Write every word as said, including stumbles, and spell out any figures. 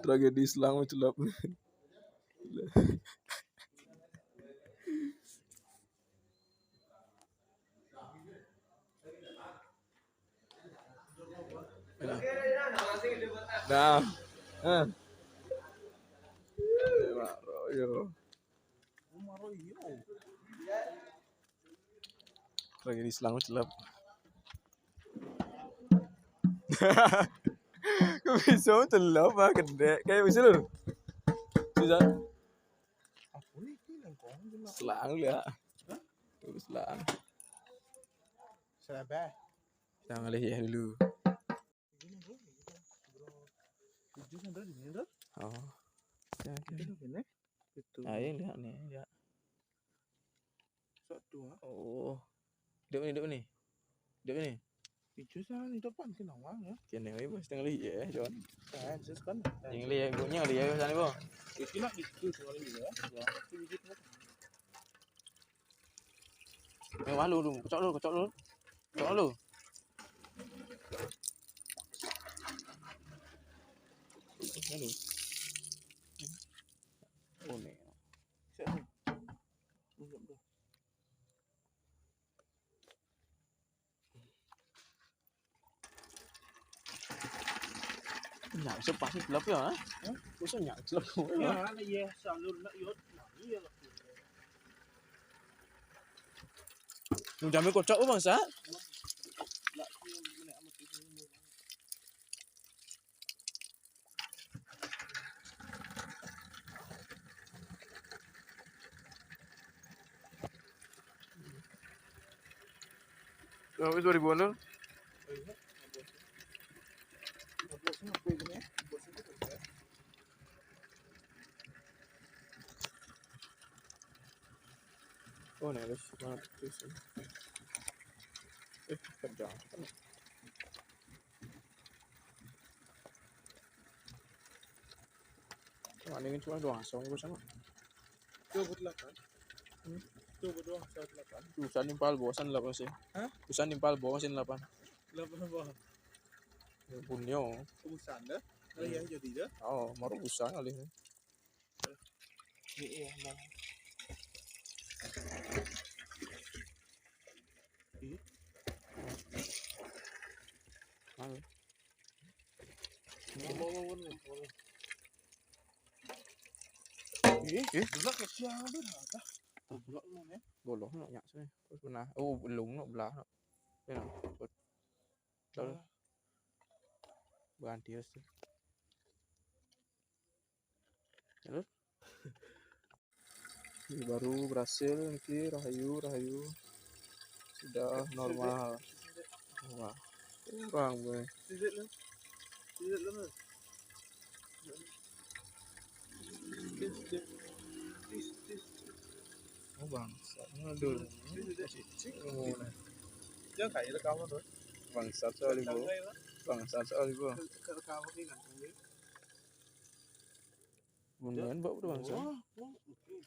Tragedi selang mencelap. Nah. Eh. Mak Royo. Tragedi selang celap. Kok bisa celap, ah, gede. Kayak bisa lho. Bisa. Apa nih, ini lengkong cuma. Selang ya. Hah? Terus selang. Serabah. Kita ngalih ya dulu. Tujuh kan tadi, ini, Dor? Oh. Ya, oke. Itu kan ini? Itu. Nah, ini lihat nih, lihat. Satu, ah. Oh. Hidup ni, hidup ni. Hidup ni. Itu sana di depan, kena orang, ya. Kena orang pasti ngalih ya, Jon. Kan, sus kan. Yang ngalih ya, guknya ngalih ya, sana, Bang. Itu nak di situ, semua ini, ya. Ya, itu biji tu. Eh, malu tu. Kocok dulu, kocok dulu. Kocok dulu. Malu. Oh, ni. Siap ni. Tunjuk tu. Nyak, siapa ni gelap ya, ha? Hah? Masa nyak gelap ya? Ya, nak ya, salur nak yot. Nah, iya lah. Nung jamé kocok apa, Bang Sat? Nak, nak, nak, nak. Berapa, dua ribu an? Oh, nih, harus banget terus. Eh, kerja. Wah, ini cuma doang, sama gue sama. Coba delapan. Hmm? Coba doang, saya delapan. Usan nimpal bosan delapan sih. Hah? Usan nimpal bosan delapan. Delapan apa? Ya, punyo. Usan dah. Nah, ya, jadi dah. Oh, maru usan kali ni. Iya, iya, Bang. Iya. Mana? Mau, mau, mau, mau, mau. Ih, ih. Dulu kecil tu dah. Terus pula lu ni. Goloh nak nyak sini. Terus pernah. Oh, belum nak belah nak. Ya, nak. Terus. Berhenti terus tu. Terus. Ini baru berhasil niki, rahayu, rahayu. Sudah normal. Wah, kurang, boy. Oh, bangsat. Aduh. Cik, cik, cik. Oh, nah. Jangan kayak rekaman tu. Bangsat sekali, bro. Bangsat sekali, bro. Rekaman ni kan. Bunyian, bro, bangsat. Wah, wah, oke.